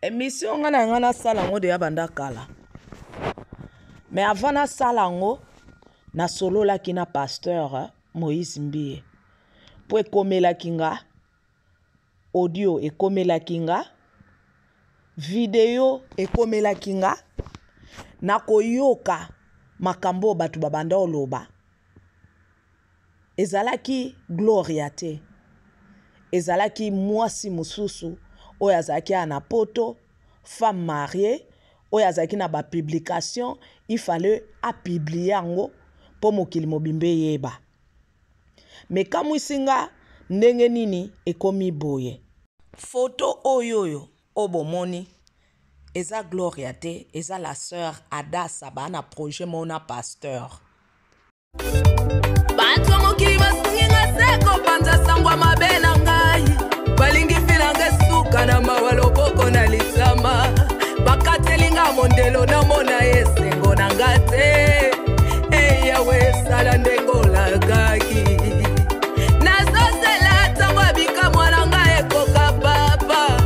Emission nga na nga nasala yango deya banda kala. Mais avant nasala yango, nasololaki na pasteur Moïse Mbiye. Po ekomelaki nga, audio ekomelaki nga, video ekomelaki nga, nakoyoka makambo oyo bato babanda oloba. Ezalaki Gloria te. Ezalaki mwasi mosusu oyo azalaki awa na poto, femme mariee, oyo azalaki na ba publications, il fallait a publier yango mpo mokili mobimba eyeba. Mais ekamwisi nga ndenge nini ekomi boye. Photo oyo oyo oyo bomoni eza Gloria te, eza la sœur Hadassa, ba na projet moko na pasteur. Bato ya mokili basungi nga se kopanza sango ya mabe na ngai, balingi fila nga suka na mawa loboko na litama, bakateli nga mondelo namona esengo na nga te. Hey, Yawe, sala ndenge olakaki, nazozela ntango ya bikamwa na ngai ekoka papa.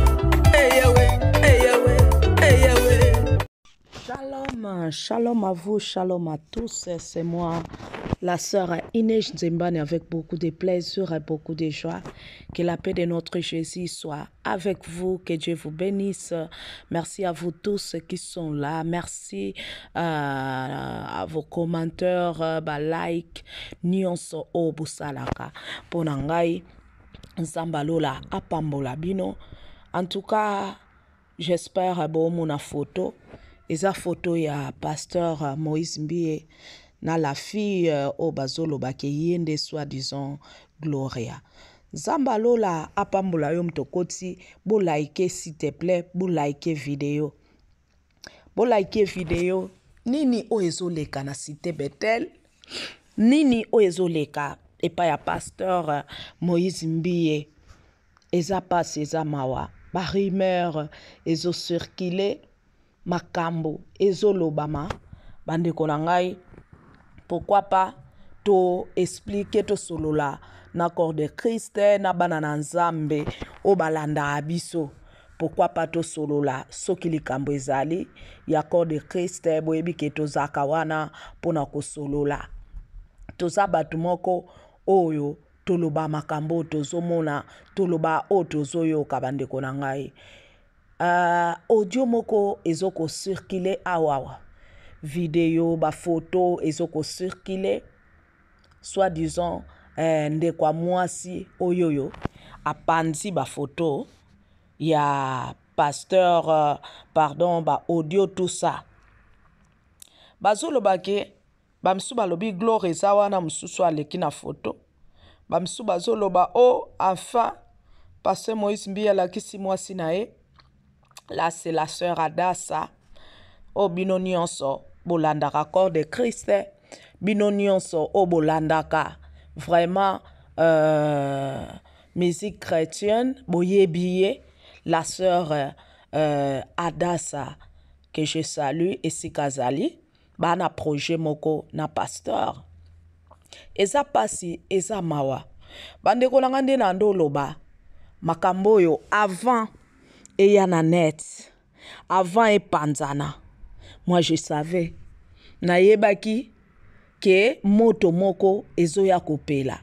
Hey, Yawe, hey, Yawe, hey, Yawe. Shalom, shalom à vous, shalom à tous. C'est moi, la sœur Inès Nzembani, avec beaucoup de plaisir et beaucoup de joie. Que la paix de notre Jésus soit avec vous, que Dieu vous bénisse. Merci à vous tous qui sont là. Merci à vos commentaires, ba like, nyonso oyo bosalaka. Pona ngai, Nzambe alola apambola bino. En tout cas, j'espère bomona photo. Eza photo ya pasteur Moïse Mbiye na la fille oyo bazolobaka ye nde soi-disant Gloria. Nzambe alola apambola yo moto okoti, bo like s'il te plaît, bo like vidéo. Bo like vidéo. Nini oyo ezoleka na cité Bethel? Nini oyo ezoleka epai ya pasteur Moïse Mbiye? Eza pasi, eza mawa. Ba rumeur ezo circuler, makambo ezolobama. Bandeko na ngai, pourquoi pas to expliquer, to solola na corps de Christ, na bana na Nzambe oyo balandaka biso. Pourquoi pas to solola soki likambo ezali ya corps de Christ, boyebi ke tozaka wana mpona kosolola. Toza bato moko oyo toloba makambo oyo tozomona, toloba oyo tozoyoka. Bandeko na ngai, audio moko ezokocircule awawa, video, ba photo ezokocircule, soi-disant ndeko ya mwasi oyo oyo apanzi ba photo ya pasteur, pardon, ba audio, tout ça. Bazoloba ke bamisusu balobi Gloire eza wana, mosusu aleki na photo. Bamisusu bazoloba oh, enfin pasteur Moïse Mbiye alakisi mwasi na ye. Là c'est la sœur Hadassa. Oh, bino nyonso bolandaka corps de Christ, bino nyonso oh bolandaka vraiment musique chrétienne, boyebi ye, la sœur Hadassa que je salue esika azali. Bana projet moko na pasteur. Eza pasi, eza mawa. Bandeko na nga nde na ndoloba makambo oyo avant eya na net, avant epanzana. Moi je savais, nayebaki ke moto moko ezoya kopela.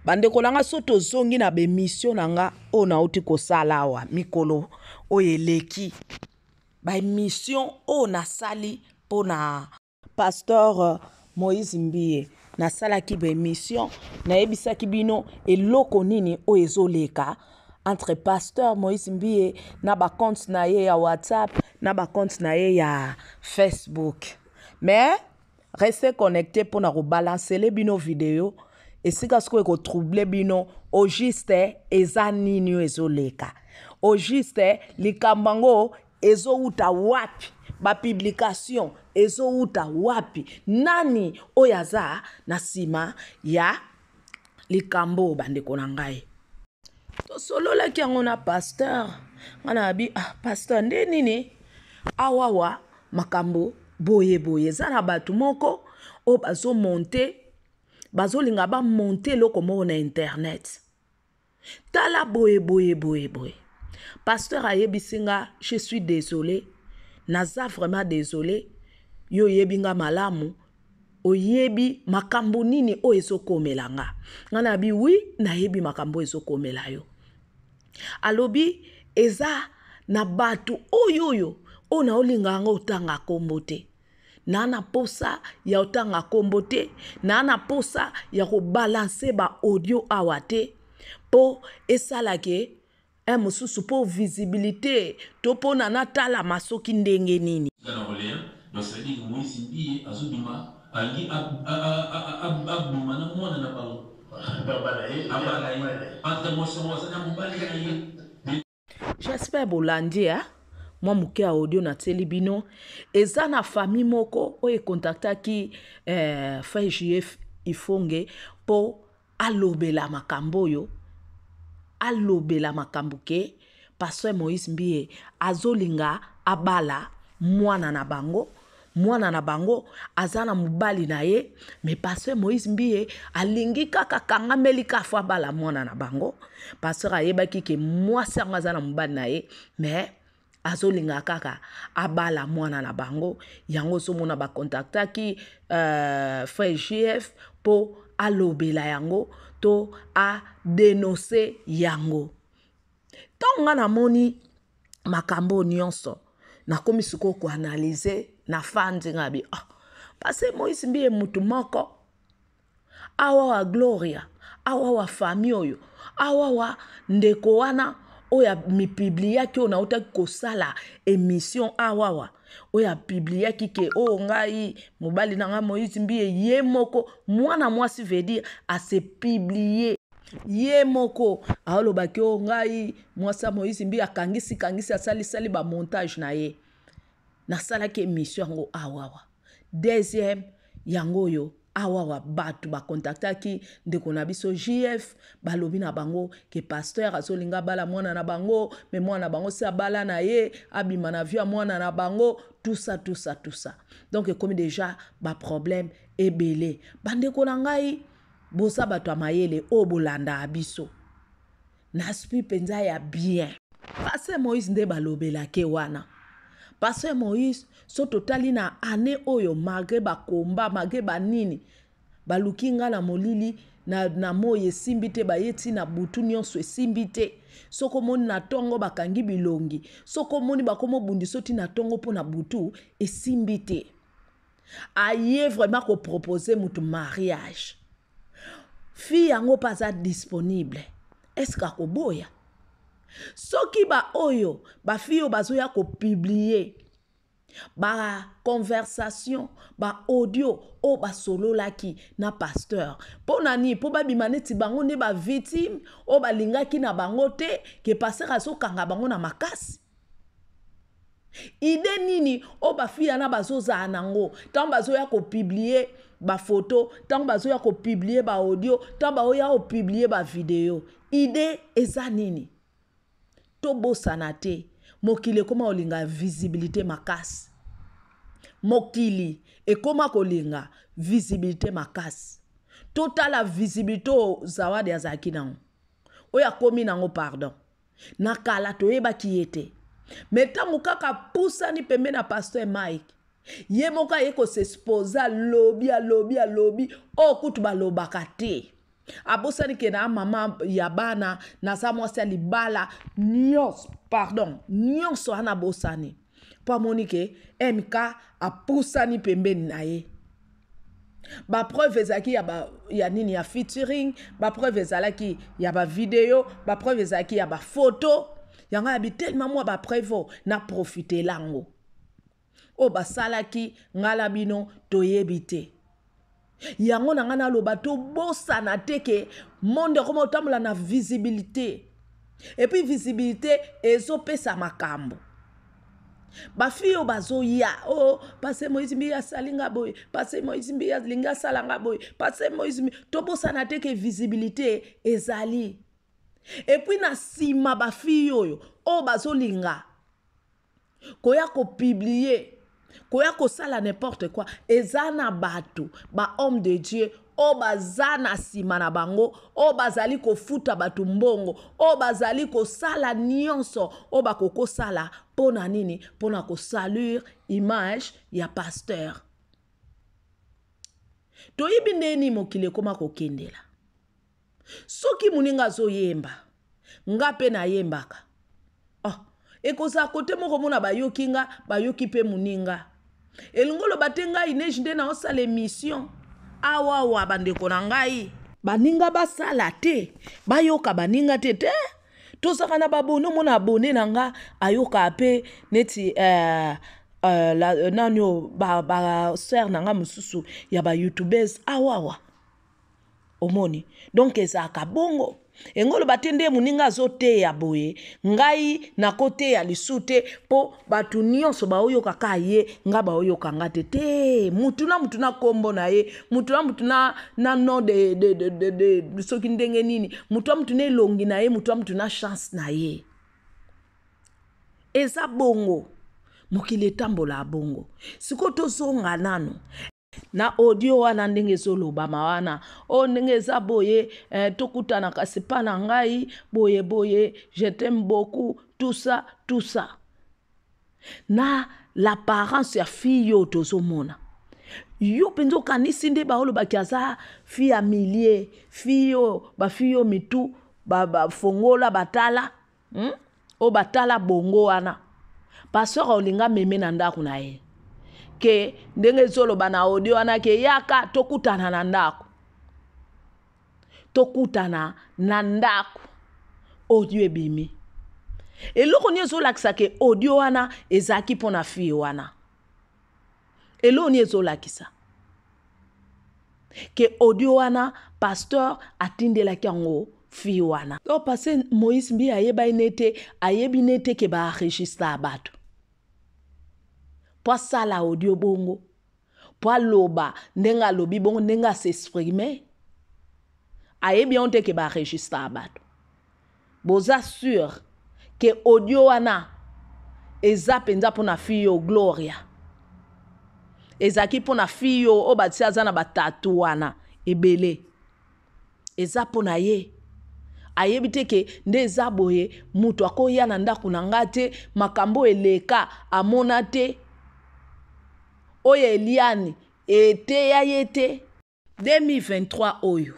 Bandeko na nga, so tozongi na ba émission na nga oyo nauti kosala awa mikolo oyo eleki, ba émission oyo nasali mpona pasteur Moïse Mbiye, nasalaki ba émission, nayebisaki bino eloko nini oyo ezoleka entre pasteur Moïse Mbiye na ba compte na ye ya WhatsApp, na ba compte na ye ya Facebook. Mais restez connecté mpona kobalancer bino vidéo esika sikoyo ekotrouble bino au juste eza nini oyo ezoleka, au juste likambo yango ezowuta wapi, ba publication ezowuta wapi, nani oyo aza na nsima ya likambo. Bandeko na ngai, tosololaki yango na pasteur. Nga na bi, ah, pasteur, nde nini awawa makambo boye boye? Eza na bato moko oyo bazomonte, bazolinga bamonte eloko moko na internet. Tala boye boye boye boye. Pasteur ayebisi nga, je suis désolé, naza vraiment désolé, yo oyebi nga malamu, oyebi makambo nini oyo ezokomela nga. Nga nabi oui, nayebi makambo oyo ezokomela yo. Alobi eza na bato oyo oyo oyo naolinga yango otanga kombo te. Naa na posa ya otanga kombo te, naa na posa ya kobalanse ba audio awa te po esala ke un mosusu po visibilité to po na natalama soki ndenge nini. Na Orléans, donc ça veut dire que Moïse Mbiye azobima, alingi abima na mwana na bango. Abala ye. Entre mwasi yango aza na mobali na ye. J'espère bolandi hein? Mwa moke ya audio natieli bino eza na famille moko oyo ekontaktaki frère JF Ifonge mpo alobela makambo oyo, alobela makambo ke pasteur Moïse Mbiye azolinga abala mwana na bango, mwana na bango aza na mobali na ye, mais pasteur Moïse Mbiye alingi kaka kangameli ka fo abala mwana na bango. Pasteur ayebaki ke mwasi yango aza na mobali na ye, mais azolinga kaka abala mwana na bango. Yango ozomona bakontaktaki frère JF po alobela yango to a dénoncer yango. Ntango nga namoni makambo nyonso, nakomi sikoyo koanalyse na fandi nga bi, ah, parce que Moïse Mbiye mutu moko, awa wa Gloria, awa wa famille oyo, awa wa ndeko wana oyo amipubliaki, oyo nautaki kosala émission awa wa, oyo apubliaki ke oyo ngai mobali na ngai Moïse Mbiye ye moko, mwana mwasi veut dire ase publier ye moko, aolobaki oyo ngai mwasi ya Moïse Mbiye akangisi kangisi asalisali ba montage na ye. Nasalaki émission yango awawa. Deuxième yango oyo awawa bato bakontaktaki ndeko na biso JF, balobi na bango ke pasteur azolinga abala mwana na bango, mais mwana na bango si abala na ye, abima na vie ya mwana na bango, tout ça, tout ça, tout ça. Donc ekomi déjà ba problème ebele. Bandeko na ngai, boza bato ya mayele oyo bolandaka biso na esprit mpenza ya bien. Pasteur Moïse nde balobelake wana. Pasteur Moïse, so totali na année oyo, malgré ba combat, malgré ba nini, baluki nga na molili, na moi esimbi te, bayeti na butu nyonso esimbi te. Soko omoni na tongo bakangi bilongi, soko omoni bakomo bundisa ti na tongo mpo na butu esimbi te. Aye vraiment ko proposer mutu mariage. Fille yango pa aza disponible. Est-ce qu'akoboya? Soki ba oyo, ba fille oyo bazoya ko publier ba conversation, ba audio oyo basololaki na pasteur. Mpo na nini? Mpo babima neti bango nde ba victime oyo balingaki na bango te, ke pasteur azokanga bango na makasi. Idée nini oyo ba fille wana bazozala nango ntango bazoya ko publier ba photo, ntango bazoya ko publier ba audio, ntango bazoya ko publier ba video? Idée eza nini? Tobosana te, mokili ekoma kolinga visibilité makasi. Mokili ekoma kolinga visibilité makasi. Totala visibilité oyo Zawadi azalaki nango, oyo akomi nango, pardon. Na kala toyebaki ye te. Mais ntango kaka pusani pembe na pasteur Mike, ye moko aye ko s'exposer, alobi, alobi, alobi, oyo kutu balobaka te. Abosani ke na mama ya bana, naza mwasi ya libala, nyonso, pardon, nyonso wana abosani. Po amoni ke MK apusani pembeni na ye. Ba preuve ezalaki ya ba, ya nini, ya featuring, ba preuve ezalaki ya ba video, ba preuve ezalaki ya ba photo. Yango ya bi tellement mwa ba preuve oyo, na profiter lango. Oyo basalaki ngala bino toyebi te. Yango na nga naloba tobosana te ke monde ekoma kotambola na visibilité. Et puis visibilité ezopesa makambo. Ba fille oyo bazoya, oh, parce Moïse Mbiye asali nga boye, parce Moïse Mbiye alingi asala nga boye, parce Moïse Mbiye, tobosana te ke visibilité ezali. Et puis na nsima ba fille oyo, oyo bazolinga koya kopublier Koya kosala n'importe quoi. Eza na bato, ba homme de Dieu oyo baza na nsima na bango, oyo bazali kofuta bato mbongo, oyo bazali kosala nyonso oyo bakoki kosala mpo na nini? Mpo na kosalir image ya pasteur. Toyebi ndenge nini mokili ekoma kokendela. Soki moninga azoyemba, nga mpe nayembaka. Oh, ekozala kote moko mona bayoki nga, bayoki mpe moninga. Elingi oloba te ngai Inej nde naosala emission awawa bandeko na ngai. Baninga basala te, bayoka baninga te te. Tozalaka na babone, omona abone na nga ayoka mpe neti la, nani oyo ba, ba sœur na nga mosusu ya ba youtubeuses awawa. Omoni, donc ezalaka bongo. Engo loba te nde moninga azoteya boye, ngai nakoteya lisu te mpo bato nyonso baoyoka ka ye, nga baoyoka nga te. Te, mutu na mutu na kombo na ye, mutu na mutu na nom de soki ndenge nini, mutu na mutu na elongi na ye, mutu na mutu na chance na ye. Eza bongo, mokili etambola bongo. Sikoyo tozonga nanu na audio wana ndenge ezolobama wana, o ndenge eza boye, tokutana kasi pa na ngai boye boye, je t'aime beaucoup, tout ça, tout ça. Na l'apparence ya fille oyo tozomona, yo mpenza okanisi nde baolobaki aza fille ya milieu, fille oyo, ba fille oyo mitu, ba fongola, batala, Oyo batala bongo wana. Pasteur olinga meme na ndako na ye. Ke ndenge ezoloba na audio wana ke yaka tokutana na ndako. Tokutana na ndako. Audio ebimi. Eloko nini ezolakisa ke audio wana ezalaki mpona fille wana? Eloko nini ezolakisa ke audio wana pasteur atindelaki yango fille wana? Oh, parce que Moïse Mbiye ayebaki nete, ayebi nete ke ba enregistra bato. Po asala audio bongo, po aloba ndenge alobi bongo, ndenge a s'exprimer. Ayebi yango te ke ba enregistra bato. Boza sûr ke audio wana eza mpenza mpona fille oyo Gloria. Ezalaki mpona fille oyo, oyo batia aza na ba tatou wana ebele. Eza mpona ye. Ayebi te ke nde eza boye, moto akoya na ndako na nga te, makambo eleka amona te. Oyo Eliane eteya ye te. 2023 oyo,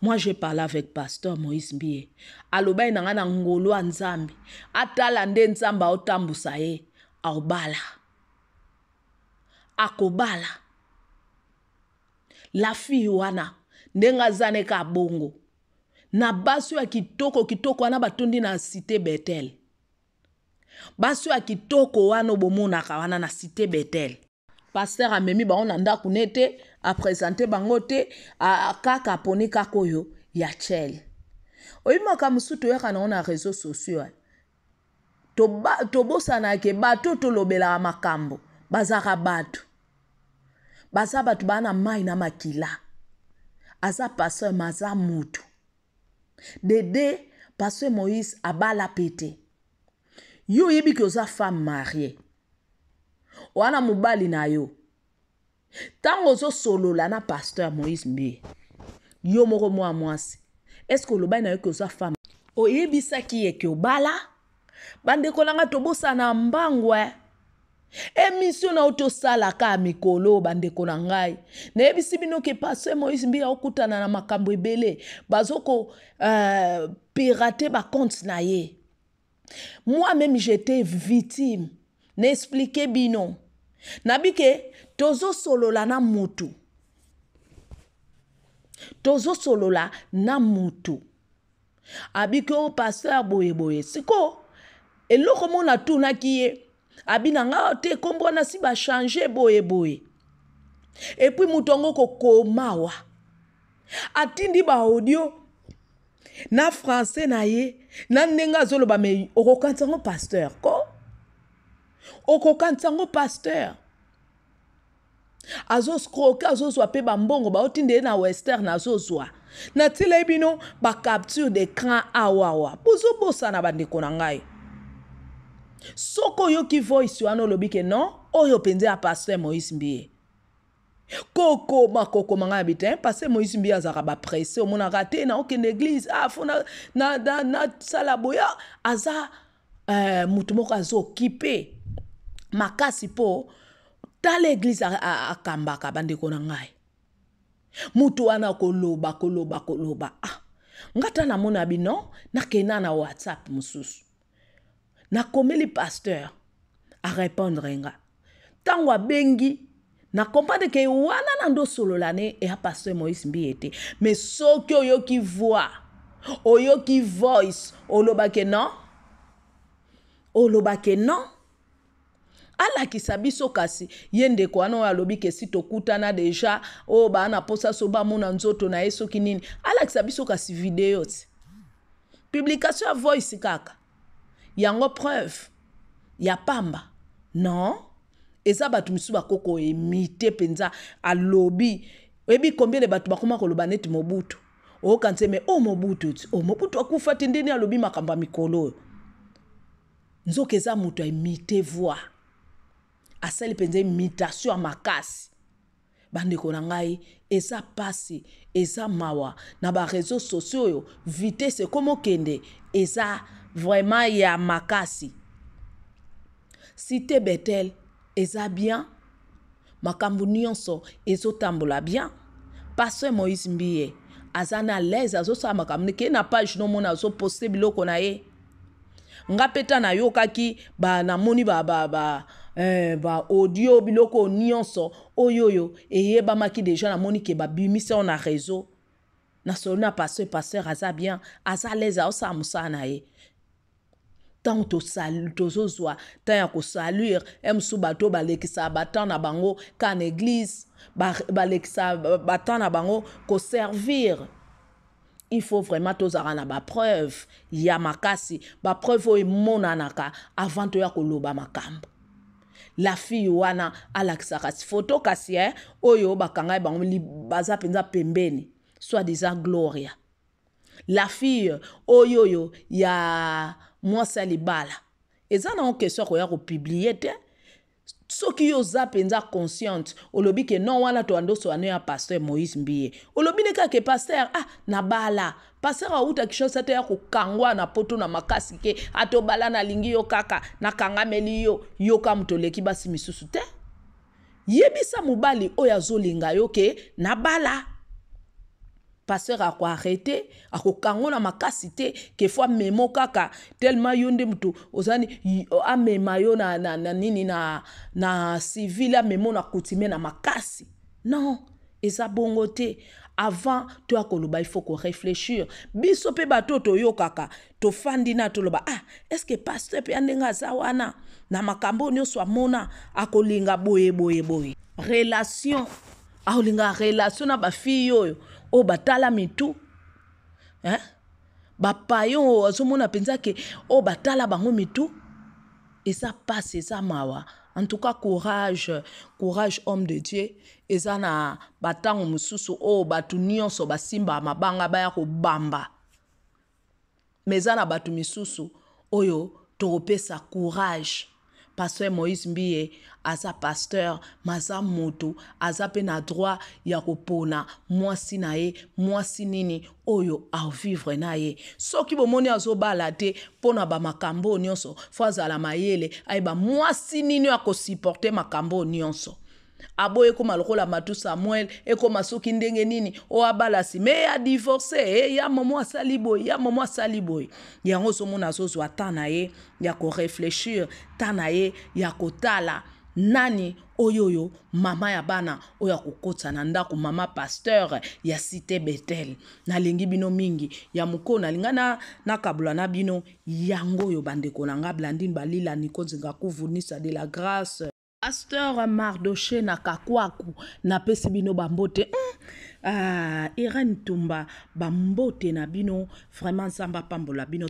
moi j'ai parlé avec pasteur Moïse Mbiye. Alobai na nga na ngolo ya Nzambe. Atala nde Nzambe aotambusa ye, aobala. Akobala. La fille wana ndenge aza ne ka bongo. Na basi ya kitoko kitoko wana batondi na cité Bethel. Basi ya kitoko wana bomonaka wana na cité Bethel. Pasteur amemi bango na ndako ne te, a présenter bango te, a kaka aponi kaka oyo ya Tchel. Oyebi makambo mosusu toyaka nango na réseaux sociaux, eh. Tobosanaka ke bato tolobelaka makambo, bazalaka bato. Baza bato baa na mai na makila. Aza pasteur, mais aza mutu. Dede, pasteur Moïse abala pete. Yo oyebi ke oza femme mariée. Wana mobali na yo. Tango ozosolola na pasteur Moïse Mbiye, yo moko mwa mwasi, est-ce que olobaki na yo ke oza femme? Oyebisaki ye ke obala? Bandeko na nga tobosana mbangu, eh. Émission na yo tosalaka ya mikolo, bandeko na ngai. Nayebisi bino ke pasteur Moïse Mbiye akutana na makambo ebele. Bazoko pirater ba compte na ye. Moi-même j'étais victime. N'expliquez bino. Nabike tozo solola na mutu. Tozo solola na mutu. Abike o pasteur boye boye. Siko eloko mona tunaki ye. Abi na nga te kombo na si ba changer boye boye. Et puis mutu yango kokomawa. Atindi ba audio na français na ye, na ndenge azoloba, mais okokanisa ngo pasteur ko? Okokanisa ngo pasteur. Azo scroquer, azozwa pe ba mbongo, ba otinde ye na Western azozwa. Natile bino ba capture d'écran awawa. Bozobosana bandeko na ngai. Soki oyoki voice wana olobi ke non, oyo mpenza ya pasteur Moïse Mbiye. Kokoma kokoma ngai abi te, pasteur Moïse Mbiye azalaka ba presse, omonaka te na okende église, ah fo na na na, na sala boya, aza mutu moko azo okipe makasi po tala église akambaka bandeko na ngai. Mutu wana koloba koloba koloba, ah nga ta namona bino nakenda na WhatsApp mosusu. Nakomeli pasteur a répondre nga. Tango abengi na comprendre ke wana na ndo solola ne ya pasteur Moïse Mbiye te. Mais soki oyoki voix, oyoki voice, oloba ke non. Oloba ke non. Alakisa biso kasi ye ndeko wana oyo alobi ke si tokutana deja, oyo ba na posa so ba mona nzoto na ye soki nini. Alakisa biso kasi video ti. Publication ya voice kaka. Yango preuve ya pamba. Non. Eza bato misusu bakoko imiter penza alobi. Oyebi combien de bato bakoma koloba neti Mobutu. Okanse mais oh Mobutu ti. Oh Mobutu akufa te ndeni alobi makambo ya mikolo oyo. Nzoka eza moto ya imiter voix. Asali penza imitation ya makasi. Bandeko na ngai, eza pasi, eza mawa na ba réseaux sociaux oyo vitesse ekoma okende eza vraiment ya makasi. Cité Bethel eza bien, makambo nyonso ezotambola bien. Pasteur Moïse Mbiye aza na l'aise, azosala makambo ne ke na page no mona azoposte biloko na ye. Nga pe ta nayokaki ba namoni ba, ba, ba, ba audio biloko nyonso oyo oyo eyebamaki deja, namoni ke babimisa na réseau. Na solo na pasteur, pasteur aza bien, aza à l'aise, aosala mosala na ye. Tango tozozwa temps ya kosaluire, mosusu bato balekisa ba temps na bango ka na église, balekisa ba temps na bango koservir. Il faut vraiment tozala na ba preuve ya makasi, ba preuve oyo emonanaka avant toya koloba makambo. La fille wana alakisaka photo kasi, oyo bakanga ye bango baza penza pembeni, soi-disant Gloria. La fille oyo oyo ya mwasi ya libala, eza na question koya kopublier te. Soki yo oza penza consciente, olobi ke non wana to andoso wana ya pasteur Moïse Mbiye. Olobi ne kaka ke pasteur, ah, na bala. Pasteur auta Kinshasa te ya kokangwa na poto na makasi ke, ato bala na lingi yo kaka, na kangameli yo, yo ka moto oleki basi misusu te. Yebisa mobali oyo azolinga yo ke na bala. Pasteur ako arrêter, ako kango na makasi te, ke fois memo kaka, tellement yo nde mutu ozani, amema yo na, na, na nini, na, na civil, amemo na coutumier na makasi. Non, eza bongo te. Avant to akoloba, il faut ko réfléchir. Biso pe bato toyokaka, tofandi na toloba, ah, est-ce que pasteur pe ndenga aza wana na makambo nyonso amona, akolinga boye boye boye. Relation, akolinga relation na ba fille oyo, oyo batala mitu. Hein? Ba payon oyo azomona penza ke oyo batala bango mitu. Eza passe, eza mawa. En tout cas, courage, courage homme de Dieu. Eza na batango mosusu oyo bato nyonso basimba mabanga baya kobamba. Mais eza na bato misusu oyo tokopesa courage. Pasteur Moïse Mbiye aza pasteur, maza moto, aza pe na droit ya kopona mwasi na ye, mwasi nini oyo a vivre na ye. Soki bomoni azobala te pona ba makambo nyonso, fo azala mayele, ayeba mwasi nini oyo akosupporter makambo nyonso. Aboye koma lokola Matu Samuel, ekoma soki ndenge nini, o abala si, mais ya divorcé, eh, ya momo asali boye, ya momo asali boye. Yango ozomona azozwa temps na ye ya ko réfléchir, temps na ye ya kotala nani oyo oyo mama ya bana oyo akokotisa na ndako, mama pasteur ya Cité Bethel. Nalingi bino mingi ya moko, nalinga na nakabula na bino yango oyo bandeko na nga Blandine Balila, Nico Nzinga Kuvu, Nisa de la Grâce. Pasteur Mardoché na Kakwaku, napesi bino bambote. Irène Tumba, bambote na bino, vraiment Nzambe apambola bino.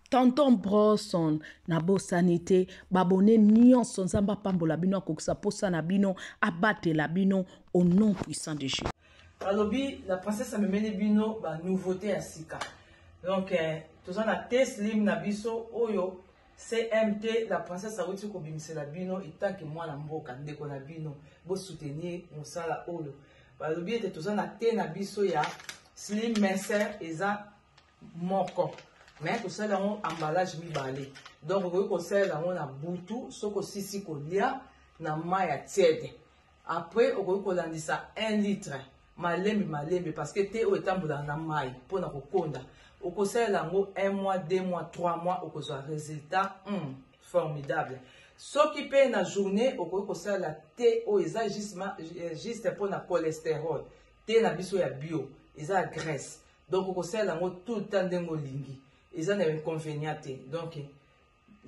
Tonton Brosson na bosanité, babone nyonso Nzambe apambola bino, akokisa posa na bino, abatela bino au nom puissant de Jésus. Alobi la princesse amemeli bino ba nouveauté ya sika. Donc toza na T-Slim na biso oyo. CMT, la princesse awuti kobimisela bino etanke mwana mboka, ndeko na bino, bosoutenir mosala oyo. Balobi ete toza na te na biso ya slim minceur, eza moko mais tosali yango emballage mibale. Donc okoki kosalela yango na butu soki osisi kolia na mai ya tiède. Après okoki kolandisa 1 litre malembe malembe, parce que te oyo etambolaka na mai mpona kokonda. Okosalela yango 1 mois, 2 mois, 3 mois, okozwa résultat formidable. Soki mpe na journée okoki kosalela te oyo eza juste mpona cholestérol, te na biso ya bio eza ya graisse. Donc okosalela yango tout le temps ndenge olingi, eza na inconvénient te. Donc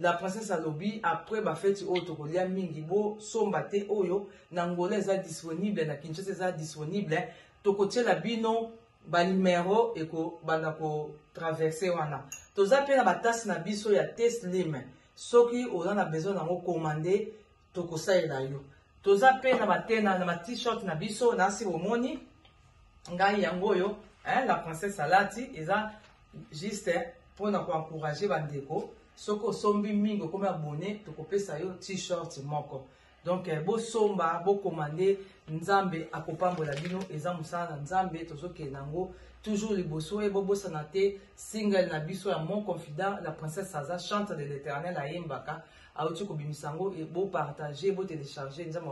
la princesse alobi après bafeti oyo tokolia mingi, bosomba te oyo na Ngola eza disponible, na Kinshasa eza disponible. Tokotiela bino banimero ekobanda kotraverse wana. Toza mpe na batasi na biso ya te slim, soki oza na besoin nango, commande, tokosalela yo. Toza mpe na bate na ba t-shirt na biso nasi bomoni ngai yango oyo, hein, la princesse alati, eza juste mpona koencourage bandeko. Soki osombi mingi, okomi abonné, tokopesa yo t-shirt moko. Donc bosomba, bokomande, Nzambe akopambola bino. Eza mosala na Nzambe, tozokende yango toujours liboso. E bobosana te single na biso ya Mon Confident. La princesse aza chantre de l'Éternel, ayembaka, auti kobimisa yango. Bopartage, botélécharge. Nzambe.